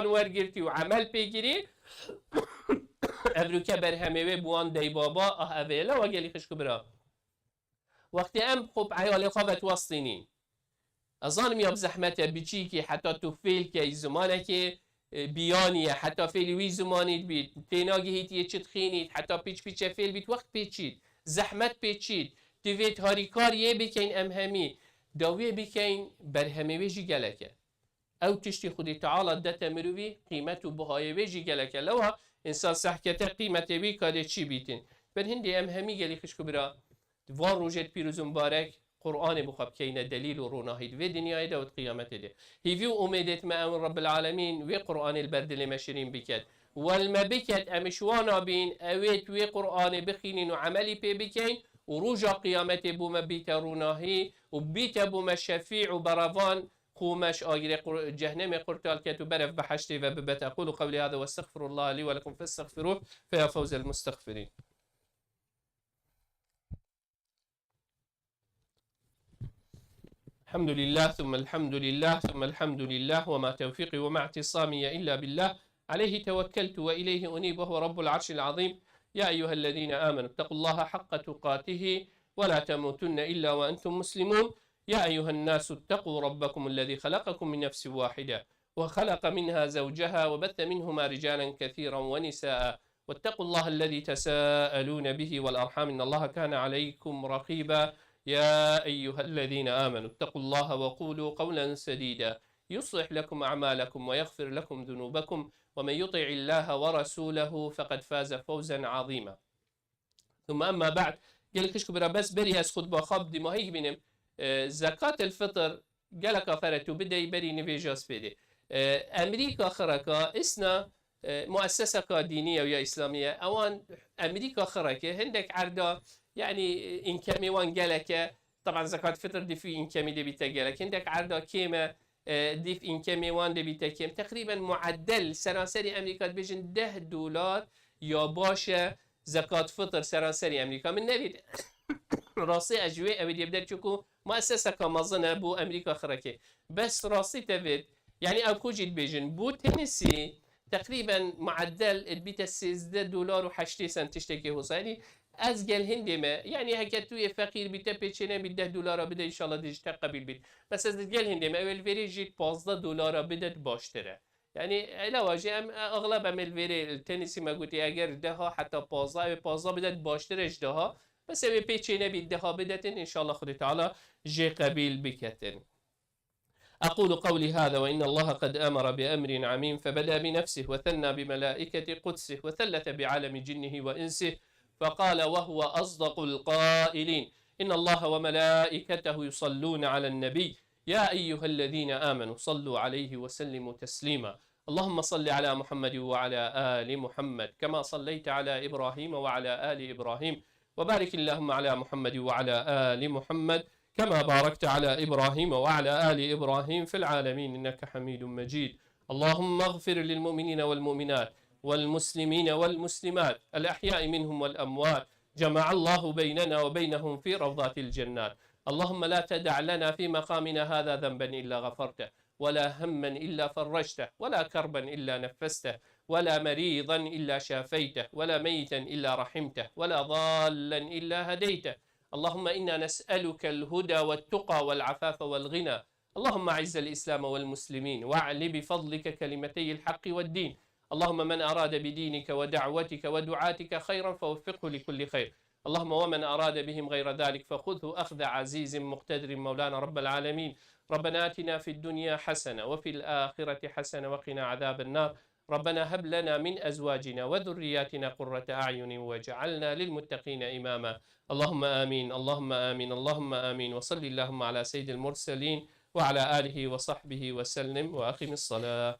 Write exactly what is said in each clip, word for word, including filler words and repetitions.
wergirtî û emel pê girî, evroke berhemê wê bi wan deybaba, ah, ev ê lewa gelî xişk û bira. Wextê em xwe bi eyalê xwe vetiwestînîn. Ez zanim ya bi zehmet e, biçîkî, heta tu fêl key zimanekê, e, biyanî ye, heta fêlî wî zimanî dibît, tênagihît yê çi dixînît, heta pîç pîçe fêl bît, wext pê çît, zehmet pê çît, divêt harîkar yê bikeyn em hemî, da wê bikeyn berhemê wê jî gelek e. Ew tiştî Xwedê Teala dete mirovî, qîmet û bihayê wê jî gelek e. Lewa însan sehkete qîmetê wî kadê çî bîtin. Ber hindê em hemî gelî xişk û bira, van rojêt pîroz û mibarek, Qur'anê bi xwe bikeyne delîl û ronahî di vê dinyayê de û di qiyametê de. Hîvî û umêdêt me ew in Rebbil Alemîn wê Qur'anê li ber dilê me şirîn biket. Wel me biket, em ji wana bîn, ewêt wê Qur'anê bixînin û emelî pê bikeyn û roja qiyametê bo me bîte ronahî û bîte bo me şefî û berevan, xû me ji agirê qur-, cehnemê qurtal ket û berev behiştê ve bibet. أقول قولي هذا وأستغفر الله لي ولكم فاستغفروه فيا فوز المستغفرين. الحمد لله ثم الحمد لله ثم الحمد لله وما توفيقي وما اعتصامي إلا بالله عليه توكلت وإليه أنيب وهو رب العرش العظيم. يا أيها الذين آمنوا اتقوا الله حق تقاته ولا تموتن إلا وأنتم مسلمون. يا أيها الناس اتقوا ربكم الذي خلقكم من نفس واحدة وخلق منها زوجها وبث منهما رجالا كثيرا ونساء واتقوا الله الذي تساءلون به والأرحام إن الله كان عليكم رقيبا. يا أيها الذين آمنوا اتقوا الله وقولوا قولا سديدا يصلح لكم أعمالكم ويغفر لكم ذنوبكم ومن يطع الله ورسوله فقد فاز فوزا عظيما. ثم أما بعد، gelek xişk û bira, bes berî ez xutba xwe bi dîmahî bînim. E, zekat el fitr gelek afere tu bidey berî nivêja spêdê. E, Amerîka xireka, isna, e, muesseseka dînî ye ya îslamî ye. Ewan Amerîka xireke, hindek erda, yanî, e, înkemê wan gelek e. Taban zekat fitr dîf înkemî de bîte gelek. Hindek erda kêm e, e, dîf înkemê wan de bîte kêm. Teqrîben mueddel seranserî Amerîka dibêjin deh dolar ya baş e zekat fitr seranserî Amerîka. Min nevît rastî ez ji wê ewê dê bider çiku muesseseka mezin e bo Amerîka xirekê. Bes rastî tevêt, yanî ew xwe jî dibêjin. Bo tenisî teqrîben mueddel dibîte sêzdeh dolar û heştê sent tiştekê hosa. Yanî ez gel hindê me. Yanî heke tu yê feqîr bî, te pê çênebî deh dolara bide, înşallah dê ji te qebîl bît. Bes ez gel hindê me, ew ê li vêrê jî pazdeh dolara bidet baştir e. Yanî, ela wa jî em, e, exleb em ê li vêrê li tenîsî me gotî, eger deha heta pazdeh, ew ê pazdeh bidet baştir e ji deha. Bes ew ê pê çênebî deha bidetin, înşallah Xwedê Teala jê qebîl biketin. أقول قولي هذا وإن الله قد أمر بأمر عميم فبدأ بنفسه وثنى بملائكة قدسه وثلث بعالم جنه وإنسه فقال وهو أصدق القائلين إن الله وملائكته يصلون على النبي يا أيها الذين آمنوا صلوا عليه وسلموا تسليما. اللهم صل على محمد وعلى آل محمد كما صليت على إبراهيم وعلى آل إبراهيم وبارك اللهم على محمد وعلى آل محمد كما باركت على إبراهيم وعلى آل إبراهيم في العالمين إنك حميد مجيد. اللهم اغفر للمؤمنين والمؤمنات والمسلمين والمسلمات الأحياء منهم والأموات. جمع الله بيننا وبينهم في روضات الجنات. اللهم لا تدع لنا في مقامنا هذا ذنبا إلا غفرته ولا هما إلا فرجته ولا كربا إلا نفسته ولا مريضا إلا شافيته ولا ميتا إلا رحمته ولا ضالا إلا هديته. اللهم إنا نسألك الهدى والتقى والعفاف والغنى. اللهم أعز الإسلام والمسلمين وأعل بفضلك كلمتي الحق والدين. اللهم من أراد بدينك ودعوتك ودعاتك خيرا فوفقه لكل خير. اللهم ومن أراد بهم غير ذلك فخذه أخذ عزيز مقتدر مولانا رب العالمين. ربنا آتنا في الدنيا حسنة وفي الآخرة حسنة وقنا عذاب النار. ربنا هب لنا من أزواجنا وذرياتنا قرة أعين واجعلنا للمتقين إماما. اللهم آمين، اللهم آمين، اللهم آمين. وصل اللهم على سيد المرسلين وعلى آله وصحبه وسلم وأقم الصلاة.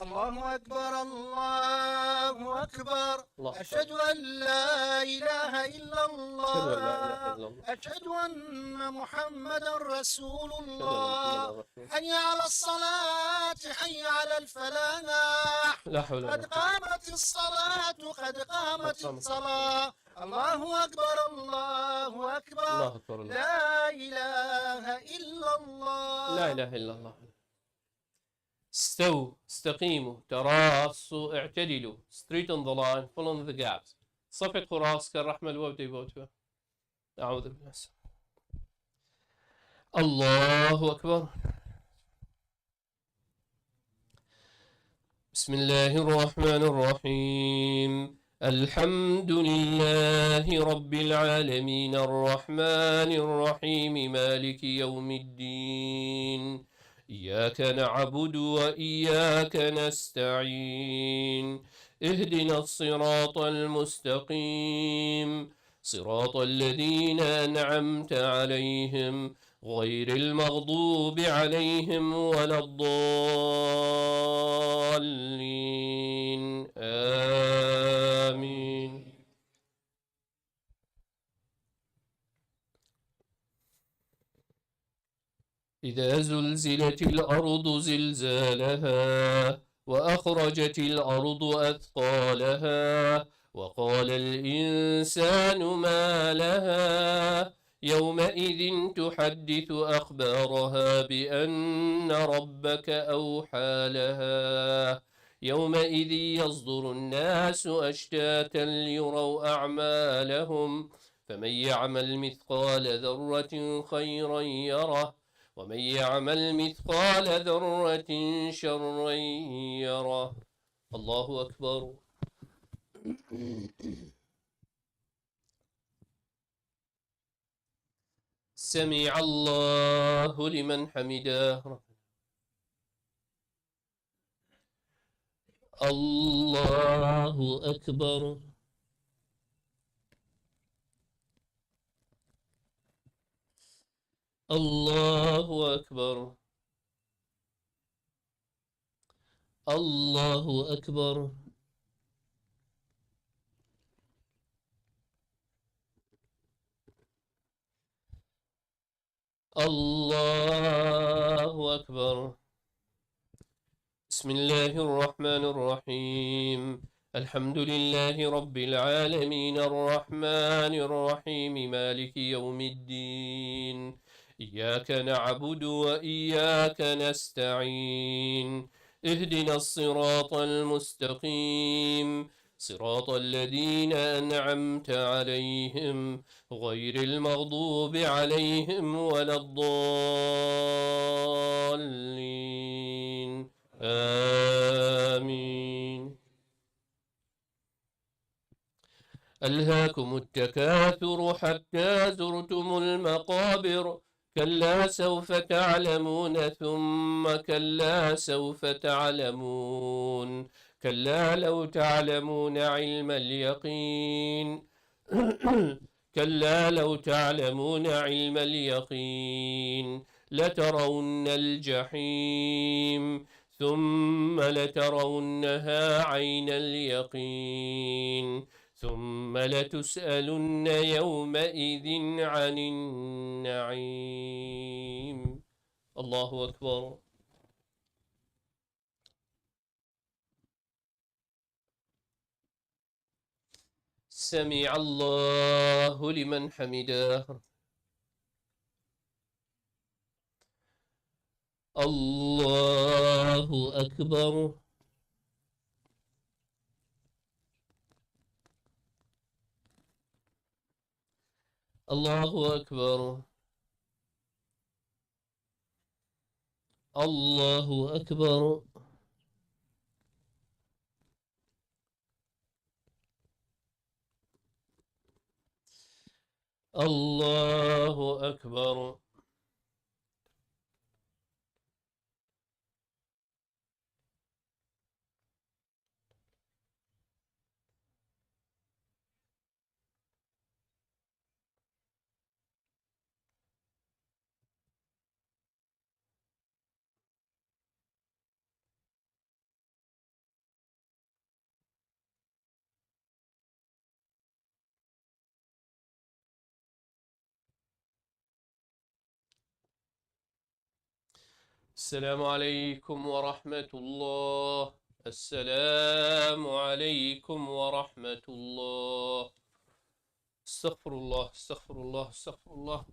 الله أكبر، الله أكبر. الله أكبر. أشهد أن لا إله إلا الله. أشهد أن لا إله إلا الله. أشهد أن محمدا رسول الله. أشهد أن محمدا رسول الله. حي على الصلاة، حي على الفلاح. لا حول ولا قوة. قد قامت الصلاة، قد قامت الصلاة. الله أكبر، الله أكبر. الله أكبر، الله. لا إله إلا الله. لا إله إلا الله. استووا، استقيموا، تراصوا، اعتدلوا. Straighten the line, fill in the gaps. صفت خراس كالرحمة الوفد يبوتوا. أعوذ بالله. الله أكبر. بسم الله الرحمن الرحيم. الحمد لله رب العالمين، الرحمن الرحيم، مالك يوم الدين. إياك نعبد وإياك نستعين. اهدنا الصراط المستقيم. صراط الذين أنعمت عليهم غير المغضوب عليهم ولا الضالين. آمين. إذا زلزلت الأرض زلزالها وأخرجت الأرض أثقالها وقال الإنسان ما لها يومئذ تحدث أخبارها بأن ربك أوحى لها يومئذ يصدر الناس أشتاتا ليروا أعمالهم فمن يعمل مثقال ذرة خيرا يره ومن يعمل مثقال ذرة شرا يره. الله أكبر. سمع الله لمن حمده. الله أكبر. الله أكبر. الله أكبر. الله أكبر. بسم الله الرحمن الرحيم. الحمد لله رب العالمين، الرحمن الرحيم، مالك يوم الدين. إياك نعبد وإياك نستعين. اهدنا الصراط المستقيم. صراط الذين أنعمت عليهم غير المغضوب عليهم ولا الضالين. آمين. ألهاكم التكاثر حتى زرتم المقابر. كلا سوف تعلمون ثم كلا سوف تعلمون. كلا لو تعلمون علم اليقين. كلا لو تعلمون علم اليقين لترون الجحيم ثم لترونها عين اليقين ثم لتسألن يومئذ عن النعيم. الله أكبر. سمع الله لمن حمده. الله أكبر. الله أكبر. الله أكبر. الله أكبر. السلام عليكم ورحمة الله. السلام عليكم ورحمة الله. استغفر الله، استغفر الله، استغفر الله.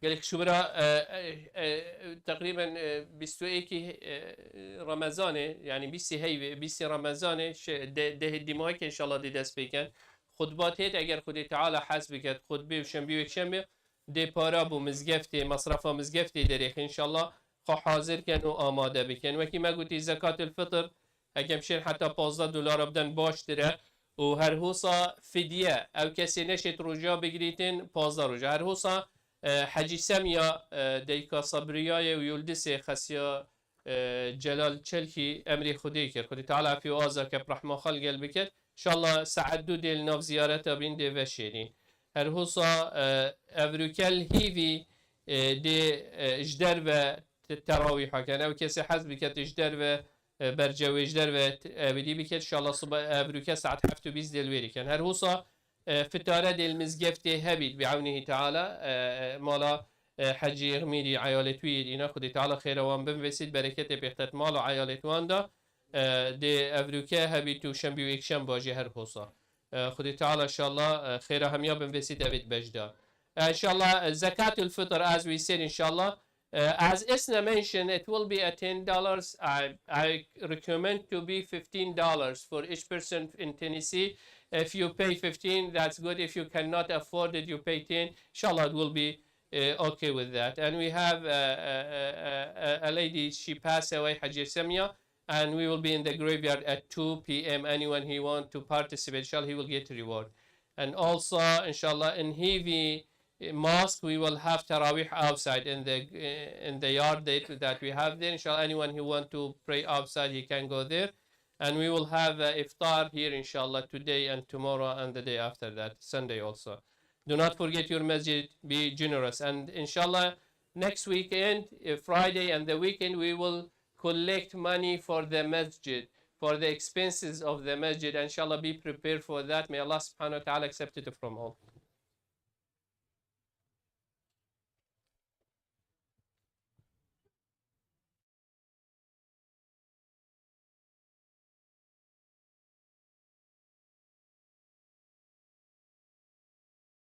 Gelek şûbira, e, e, e, teqrîben, e, bîst û yekî, e, Remezanê, yanî bîstî heyvê, bîstî Remezanê, şe-, de-, dehê dîmahekê înşallah dê dest pê ken. Xutba têt, eger Xwedê Teala hez biket, xutbê û şembî û yekşembê dê para bû mizgeftê, mesrefa mizgeftê derêxin înşallah xwe hazir ken û amade bikin. Wekî me gotî, zekatul fitr, heke bişên heta pazdeh dolara biden baştir e. Û her hosa fidye, ew kesê neşêt roja bigirîtin, pazdeh roja. Her hosa, e, Hecî Semya, e, dayika Sabriyayê û Yuldisê xesiya, e, Celal Çelkî emrê Xwedê kir. Xwedê Teala efî û aza ke rehma xal gel bikir. Înşallah saet du dê li nav ziyareta bîn dê veşêrîn. Her hosa, e, evrûke li hîvî, e, dê, e, ji derve te-, terawîha ken. Ew kesê hez biket ji derve, e, bercewê ji derve t-, ewidî biket. Înşallah sibe evrûke saet heft û bîst dê li wêrî ken. Her hosa, e, fitare dê li mizgeftê hebît bi ewnihî Teala, e, e, mala, e, Hecî Xmîrî eyalê tu yê dîna. Xwedê Teala xêra wan bimvesît, bereketê pêxtet mal û eyalê wan da. E, dê evrûke hebît û şembî û yekşemba jî her hosa. E, Xwedê Teala înşallah, e, xêra hemiya bimvesît evêt bejda. E, înşallah, e, zekatul fitr, as we said, înşallah, e, as Isna mentioned, it will be a ten dollars. I, I recommend to be fifteen dollars for each person in Tennessee. If you pay fifteen, that's good. If you cannot afford it, you pay ten. Inshallah, it will be, uh, okay with that. And we have, uh, a, a, a, a lady, she passed away, Hajia Samia, and we will be in the graveyard at two p m. Anyone he want to participate, inshallah, he will get reward. And also, inshallah, in Hivi, uh, mosque, we will have tarawih outside in the, uh, in the yard that, that we have there. Inshallah, anyone who want to pray outside, he can go there. And we will have, uh, iftar here, inshallah, today and tomorrow and the day after that, Sunday also. Do not forget your masjid, be generous. And inshallah, next weekend, uh, Friday and the weekend, we will collect money for the masjid, for the expenses of the masjid. Inshallah, be prepared for that. May Allah subhanahu wa ta'ala accept it from all.